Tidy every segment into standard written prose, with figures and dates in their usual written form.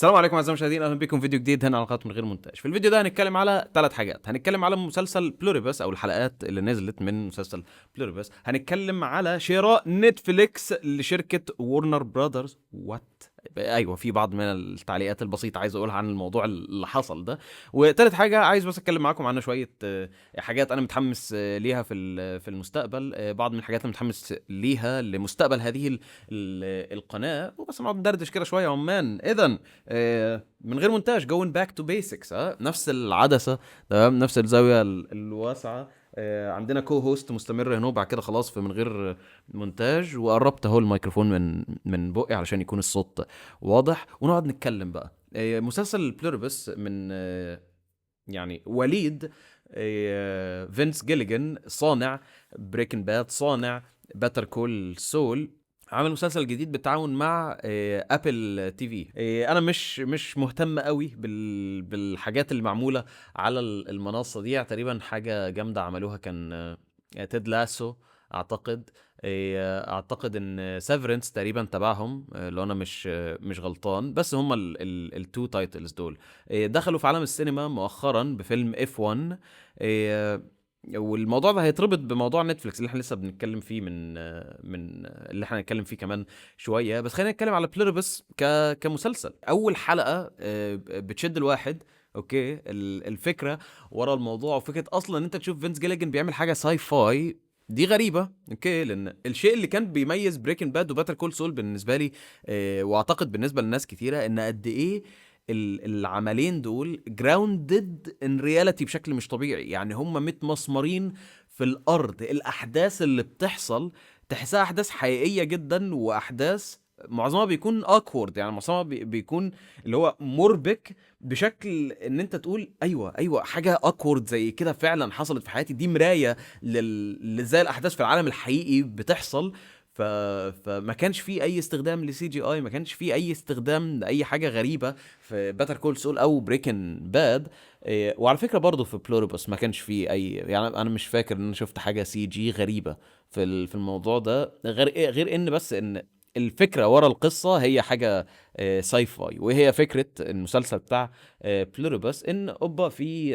السلام عليكم اعزائي المشاهدين، اهلا بكم في فيديو جديد هنا على قناة من غير مونتاج. في الفيديو ده هنتكلم على ثلاث حاجات. هنتكلم على مسلسل بلوريبس او الحلقات اللي نزلت من مسلسل بلوريبس، هنتكلم على شراء نتفليكس لشركة وورنر براذرز. what؟ ايوه، في بعض من التعليقات البسيطة عايز اقولها عن الموضوع اللي حصل ده. وثالث حاجة عايز بس اتكلم معاكم عن شوية حاجات انا متحمس ليها في المستقبل، بعض من الحاجات اللي متحمس ليها لمستقبل هذه القناه، وبس نقعد ندردش كده شوية عمان. اذا من غير مونتاج، going back to basics، نفس العدسه، تمام، نفس الزاوية الواسعه، عندنا co-host مستمر هنا، وبعد كده خلاص في من غير مونتاج. وقربت اهو الميكروفون من بقي علشان يكون الصوت واضح ونقعد نتكلم بقى. مسلسل بلوريبس من يعني وليد فينس جيليجان، صانع Breaking Bad، صانع Better Call Saul، عمل مسلسل جديد بالتعاون مع Apple TV. انا مش مهتم قوي بالحاجات اللي معمولة على المنصة دي. تقريبا حاجة جامدة عملوها كان Ted Lasso اعتقد، اعتقد ان Severance تقريبا تبعهم، لو انا مش غلطان. بس هم ال two titles دول دخلوا في عالم السينما مؤخرا بفيلم F1، والموضوع ده هيتربط بموضوع نتفليكس اللي احنا لسه بنتكلم فيه من اللي احنا هنتكلم فيه كمان شويه. بس خلينا نتكلم على بلوريبس كمسلسل. اول حلقة بتشد الواحد، okay، الفكرة ورا الموضوع، وفكره اصلا ان انت تشوف فينس جيليجان بيعمل حاجة sci-fi دي غريبه، okay، لان الشيء اللي كان بيميز Breaking Bad و Better Call Saul بالنسبة لي، واعتقد بالنسبة لناس كتيره، ان قد ايه العملين دول grounded in reality بشكل مش طبيعي. يعني هم متمسمرين في الارض، الاحداث اللي بتحصل تحسها احداث حقيقية جدا، واحداث معظمها بيكون awkward، يعني معظمها بيكون اللي هو مربك بشكل ان انت تقول ايوه ايوه، حاجة awkward زي كده فعلا حصلت في حياتي. دي مراية لازاي الاحداث في العالم الحقيقي بتحصل. فما كانش في اي استخدام ل CGI، ما كانش في اي استخدام لاي حاجة غريبة في Better Call Saul او Breaking Bad. وعلى فكرة برضه في بلوريبوس ما كانش في اي، يعني انا مش فاكر ان انا شفت حاجة CG غريبة في الموضوع ده، غير ان بس ان الفكرة ورا القصة هي حاجة sci-fi. وهي فكرة المسلسل بتاع بلوريبوس ان اوبا في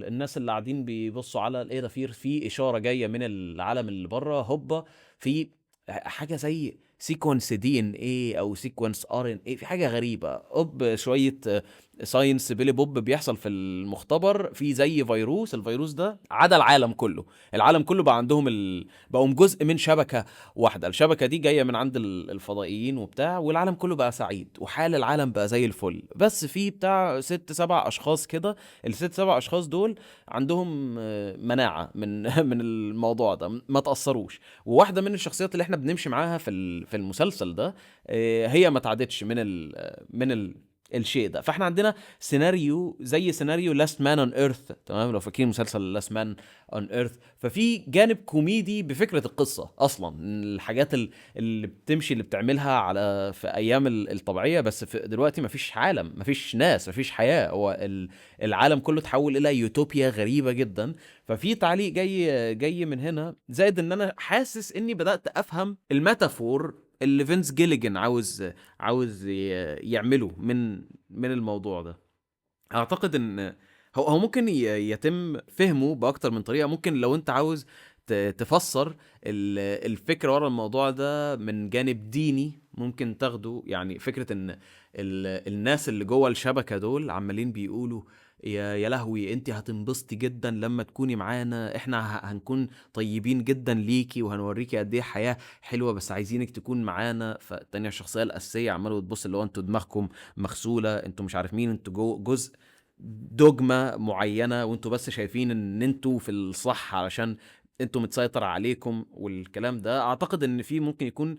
الناس اللي قاعدين بيبصوا على ايه ده، في اشارة جاية من العالم اللي بره، هوبا في حاجة زي sequence DNA او sequence RNA، في حاجة غريبه، اوب شوية science بيلي بوب بيحصل في المختبر، في زي فيروس، الفيروس ده عدا العالم كله، العالم كله بقى عندهم بقوا جزء من شبكة واحده، الشبكة دي جاية من عند الفضائيين وبتاع، والعالم كله بقى سعيد وحال العالم بقى زي الفل. بس في بتاع ست سبع اشخاص كده، الست سبع اشخاص دول عندهم مناعة من الموضوع ده، ما تاثروش. وواحدة من الشخصيات اللي احنا بنمشي معاها في المسلسل ده هي ما تعدتش من الشيء ده. فاحنا عندنا سيناريو زي سيناريو Last Man on Earth، تمام، لو فاكرين مسلسل Last Man on Earth. ففي جانب كوميدي بفكره القصة اصلا، الحاجات اللي بتمشي اللي بتعملها على في ايام الطبيعيه، بس في دلوقتي مفيش عالم، مفيش ناس، مفيش حياه، هو العالم كله تحول الى يوتوبيا غريبة جدا. ففي تعليق جاي من هنا، زائد ان انا حاسس اني بدات افهم ال metaphor اللي فينس جيليجان عاوز يعمله من الموضوع ده. اعتقد ان هو ممكن يتم فهمه باكتر من طريقه. ممكن لو انت عاوز تفسر الفكرة ورا الموضوع ده من جانب ديني ممكن تاخده، يعني فكرة ان الناس اللي جوه الشبكة دول عمالين بيقولوا يا لهوي انت هتنبسطي جدا لما تكوني معانا، احنا هنكون طيبين جدا ليكي وهنوريكي قد ايه حياة حلوة، بس عايزينك تكون معانا. فالتانية الشخصية الأساسية عماله بتبص اللي هو انتوا دماغكم مغسولة، انتوا مش عارف مين، انتوا جزء دوجما معينة، وانتوا بس شايفين ان انتوا في الصح علشان انتوا متسيطر عليكم والكلام ده. اعتقد ان في ممكن يكون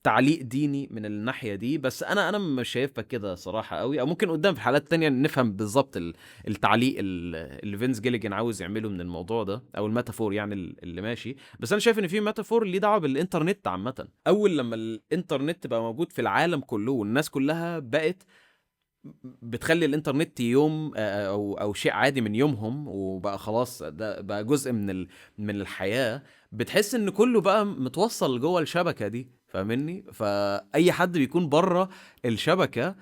تعليق ديني من الناحية دي، بس انا مش شايفها كده صراحة قوي. او ممكن قدام في حالات تانية نفهم بالظبط التعليق اللي فينس جيليجان عاوز يعمله من الموضوع ده، او ال metaphor يعني اللي ماشي. بس انا شايف ان في metaphor ليه دعوه بالانترنت عامه. اول لما الانترنت بقى موجود في العالم كله والناس كلها بقت بتخلي الانترنت يوم او شيء عادي من يومهم، وبقى خلاص ده بقى جزء من الحياه، بتحس ان كله بقى متوصل جوه الشبكة دي، فاهمني؟ فاي حد بيكون بره الشبكة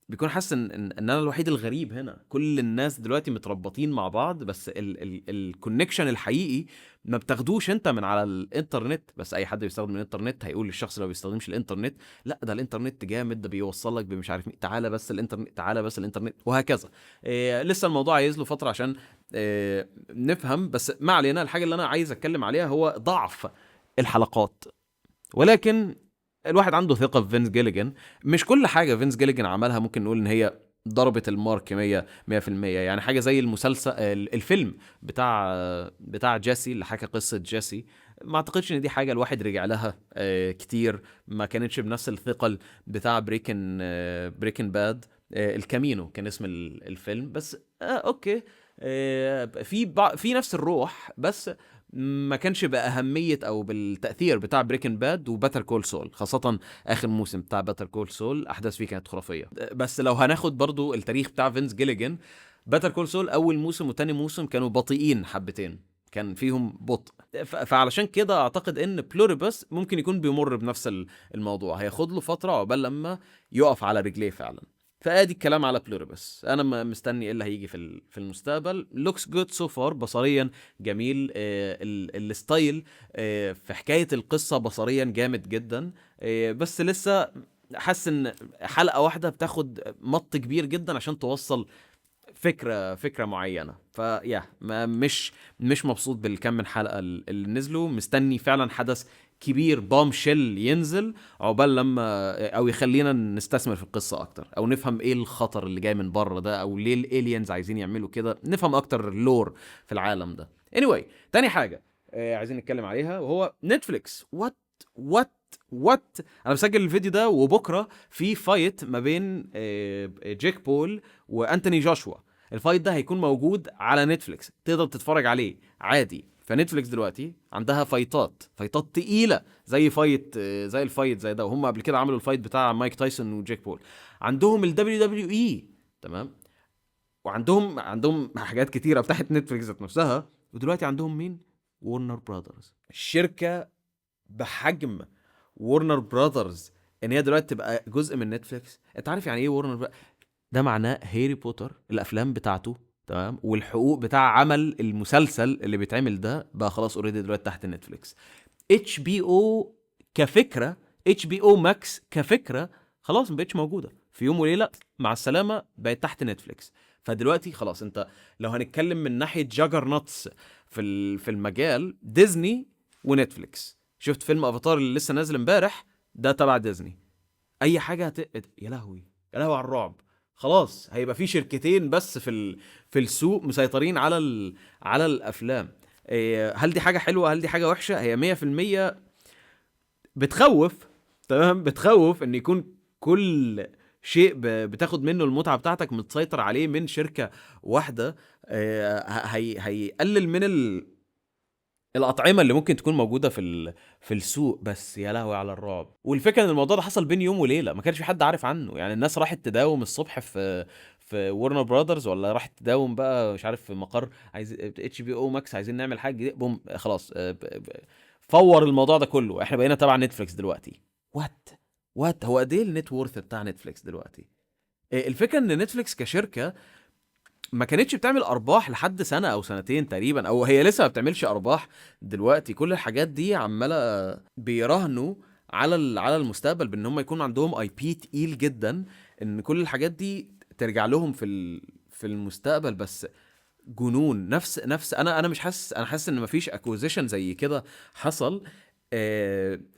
بيكون حاسس ان انا الوحيد الغريب هنا، كل الناس دلوقتي متربطين مع بعض، بس ال connection الحقيقي ما بتاخدوش انت من على الانترنت. بس اي حد بيستخدم الانترنت هيقول للشخص اللي ما بيستخدمش الانترنت لا ده الانترنت جامد، ده بيوصل لك بمش عارف مين، تعالى بس الانترنت، تعالى بس الانترنت، وهكذا. لسه الموضوع عايز له فترة عشان نفهم، بس ما علينا. الحاجة اللي انا عايز اتكلم عليها هو ضعف الحلقات، ولكن الواحد عنده ثقة في فينس جيليجان. مش كل حاجة فينس جيليجان عملها ممكن نقول ان هي ضربت ال mark 100%. يعني حاجة زي المسلسل الفيلم بتاع جيسي اللي حكى قصة جيسي، ما اعتقدش ان دي حاجة الواحد رجع لها كتير، ما كانتش بنفس الثقل بتاع Breaking Bad. الكامينو كان اسم الفيلم، بس okay في نفس الروح، بس ما كانش بأهمية أو بالتأثير بتاع Breaking Bad و Better Call Saul، خاصة آخر موسم بتاع Better Call Saul أحداث فيه كانت خرافية. بس لو هناخد برضو التاريخ بتاع فينس جيليجان، Better Call Saul أول موسم وتاني موسم كانوا بطيئين حبتين، كان فيهم بطء، فعلشان كده أعتقد إن Pluribus ممكن يكون بيمر بنفس الموضوع، هياخد له فترة عقبال لما يقف على رجليه فعلا. فادي الكلام على Pluribus. انا مستني ايه اللي هيجي في المستقبل. looks good so far، بصريا جميل، ال style في حكاية القصة بصريا جامد جدا، بس لسه حاسس ان حلقة واحدة بتاخد مط كبير جدا عشان توصل فكرة معينة. ف yeah مش مبسوط بالكم من حلقة اللي نزلوا، مستني فعلا حدث كبير bombshell ينزل عقبال لما او يخلينا نستثمر في القصة اكتر، او نفهم ايه الخطر اللي جاي من بره ده، او ليه ال aliens عايزين يعملوا كده، نفهم اكتر ال lore في العالم ده. anyway، تاني حاجة عايزين نتكلم عليها وهو نتفليكس. what what what، انا بسجل الفيديو ده وبكره في fight ما بين جيك بول وانتوني جوشوا. ال fight ده هيكون موجود على نتفليكس، تقدر تتفرج عليه عادي. فنتفليكس دلوقتي عندها fightات تقيلة زي fight، زي ال fight زي ده، وهم قبل كده عملوا ال fight بتاع مايك تايسون وجيك بول. عندهم ال WWE، تمام، وعندهم حاجات كتيرة بتاعت نتفليكس ذات نفسها. ودلوقتي عندهم مين؟ وورنر براذرز، الشركة بحجم وورنر براذرز ان هي دلوقتي تبقى جزء من نتفليكس. انت عارف يعني ايه وورنر براذرز؟ ده معناه هاري بوتر الافلام بتاعته، تمام، والحقوق بتاع عمل المسلسل اللي بيتعمل ده بقى خلاص already دلوقتي تحت نتفليكس. HBO كفكرة، HBO Max كفكرة خلاص ما بقتش موجودة، في يوم وليلة مع السلامة بقت تحت نتفليكس. فدلوقتي خلاص انت لو هنتكلم من ناحية juggernauts في المجال، ديزني ونتفليكس. شفت فيلم افاتار اللي لسه نازل امبارح ده تبع ديزني. اي حاجة يا لهوي يا لهوي على الرعب. خلاص هيبقى في شركتين بس في السوق مسيطرين على الافلام. هل دي حاجة حلوة؟ هل دي حاجة وحشة؟ هي 100% بتخوف، تمام، بتخوف ان يكون كل شيء بتاخد منه المتعة بتاعتك متسيطر عليه من شركة واحدة. هيقلل من الاطعمة اللي ممكن تكون موجودة في السوق. بس يا لهوي على الرعب. والفكرة ان الموضوع ده حصل بين يوم وليلة، ما كانش في حد عارف عنه. يعني الناس راحت تداوم الصبح في وورنر براذرز، ولا راحت تداوم بقى مش عارف في مقر عايز HBO Max، عايزين نعمل حاجة جديدة، بوم خلاص فور الموضوع ده كله، احنا بقينا تبع نتفليكس دلوقتي. what what هو قد ايه ال net worth بتاع نتفليكس دلوقتي؟ الفكرة ان نتفليكس كشركة ما كانتش بتعمل ارباح لحد سنة او سنتين تقريبا، او هي لسه ما بتعملش ارباح دلوقتي. كل الحاجات دي عماله بيراهنوا على المستقبل بان هم يكون عندهم IP تقيل جدا، ان كل الحاجات دي ترجع لهم في المستقبل. بس جنون. نفس انا مش حاسس، انا حاسس ان مفيش acquisition زي كده حصل.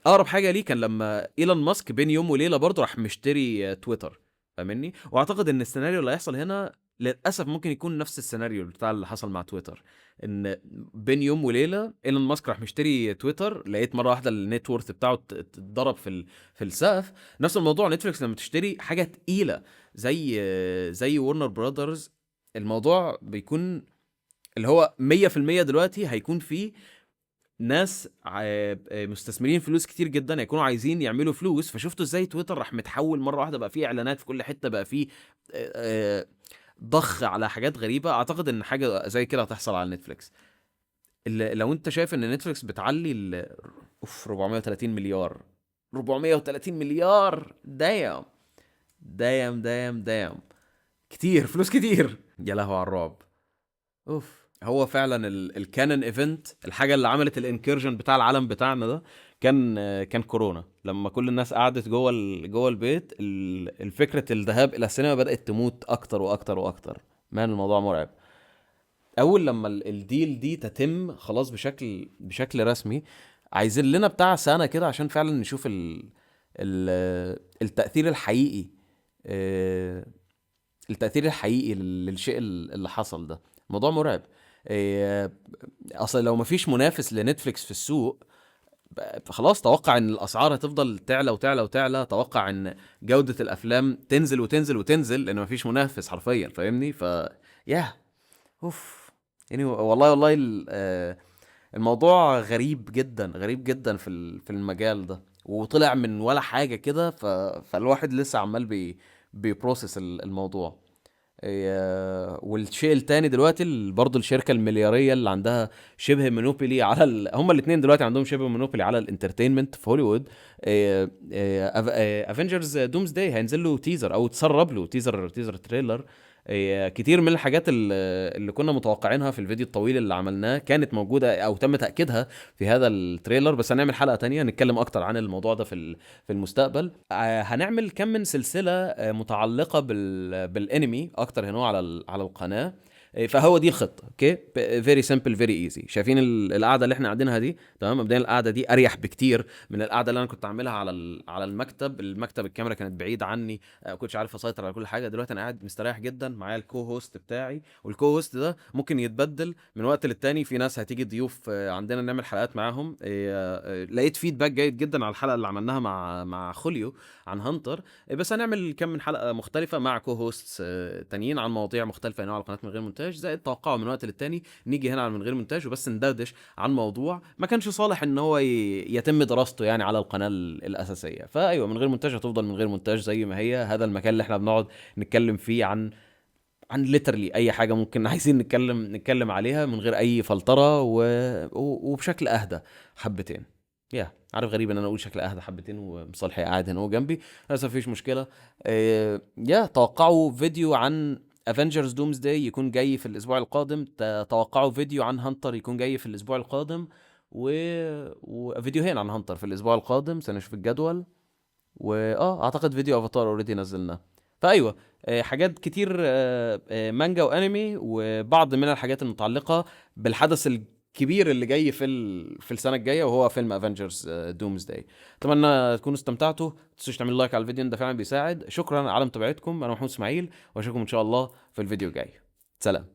اقرب حاجة ليه كان لما ايلون ماسك بين يوم وليلة برضه راح مشتري تويتر، فاهمني؟ واعتقد ان السيناريو اللي هيحصل هنا للاسف ممكن يكون نفس السيناريو بتاع اللي حصل مع تويتر، ان بين يوم وليلة ايلون ماسك راح مشتري تويتر، لقيت مرة واحدة ال net worth بتاعه اتضرب في السقف. نفس الموضوع نتفليكس لما تشتري حاجة تقيلة زي وورنر براذرز، الموضوع بيكون اللي هو 100% دلوقتي هيكون فيه ناس مستثمرين فلوس كتير جدا هيكونوا عايزين يعملوا فلوس. فشفتوا ازاي تويتر راح متحول مرة واحدة، بقى فيه اعلانات في كل حتة، بقى فيه ضخ على حاجات غريبة. اعتقد ان حاجة زي كده هتحصل على نتفليكس. لو انت شايف ان نتفليكس بتعلي اوف 430 مليار، 430 مليار damn damn damn damn، كتير فلوس كتير. يا لهوي على الرعب. اوف. هو فعلا ال canon event، الحاجة اللي عملت ال incursion بتاع العالم بتاعنا ده كان كورونا، لما كل الناس قعدت جوه البيت، الفكرة الذهاب الى السينما بدات تموت اكتر واكتر واكتر. man الموضوع مرعب. اول لما ال deal دي تتم خلاص بشكل رسمي، عايزين لنا بتاع سنة كده عشان فعلا نشوف التاثير الحقيقي، التاثير الحقيقي للشيء اللي حصل ده. الموضوع مرعب. اصل لو مفيش منافس لنتفليكس في السوق، خلاص توقع ان الاسعار هتفضل تعلى وتعلى وتعلى، توقع ان جودة الافلام تنزل وتنزل وتنزل، لان مفيش منافس حرفيا، فاهمني؟ ف yeah اوف يعني والله الموضوع غريب جدا، غريب جدا في المجال ده، وطلع من ولا حاجة كده. فالواحد لسه عمال بي process الموضوع. والشيء التاني دلوقتي برضه الشركة المليارية اللي عندها شبه monopoly على هما الاتنين دلوقتي عندهم شبه monopoly على ال entertainment في هوليوود. Avengers Doomsday هينزل له teaser او اتسرب له teaser trailer. كتير من الحاجات اللي كنا متوقعينها في الفيديو الطويل اللي عملناه كانت موجودة او تم تأكيدها في هذا ال trailer، بس هنعمل حلقة تانية نتكلم اكتر عن الموضوع ده في المستقبل. هنعمل كم من سلسلة متعلقة بالانمي اكتر هنا على القناة. فهو دي الخطة. okay، very simple very easy. شايفين القعدة اللي احنا قاعدينها دي؟ تمام. مبدئيا القعدة دي اريح بكتير من القعدة اللي انا كنت عاملها على المكتب. المكتب الكاميرا كانت بعيد عني، ما كنتش عارف اسيطر على كل حاجة. دلوقتي انا قاعد مستريح جدا، معايا ال co-host بتاعي، وال co-host ده ممكن يتبدل من وقت للتاني. في ناس هتيجي ضيوف، عندنا نعمل حلقات معاهم. لقيت feedback جيد جدا على الحلقة اللي عملناها مع خوليو عن هانتر، بس هنعمل كم من حلقة مختلفة مع co-hosts تانيين عن مواضيع مختلفة هنا على قناة من غير مونتاج. زائد توقعوا من وقت للتاني نيجي هنا على من غير مونتاج وبس ندردش عن موضوع ما كانش صالح ان هو يتم دراسته يعني على القناة الاساسية. فايوه، من غير مونتاج هتفضل من غير مونتاج زي ما هي. هذا المكان اللي احنا بنقعد نتكلم فيه عن literally اي حاجة ممكن عايزين نتكلم عليها من غير اي فلترة وبشكل اهدى حبتين. yeah عارف غريب ان انا اقول شكل اهدى حبتين ومصالحي قاعد هنا هو جنبي، بس مفيش مشكلة. Yeah توقعوا فيديو عن Avengers Doomsday يكون جاي في الاسبوع القادم، توقعوا فيديو عن هانتر يكون جاي في الاسبوع القادم، وفيديوهين عن هانتر في الاسبوع القادم. سنشوف الجدول. اعتقد فيديو افاتار already نزلناه. فايوه، حاجات كتير، مانجا وانمي، وبعض من الحاجات المتعلقة بالحدث الكبير اللي جاي في السنة الجاية، وهو فيلم Avengers Doomsday. اتمنى تكونوا استمتعتوا. ما تنسوش تعملوا like على الفيديو، ده فعلا بيساعد. شكرا على متابعتكم. انا محمود اسماعيل، واشوفكم ان شاء الله في الفيديو الجاي. سلام.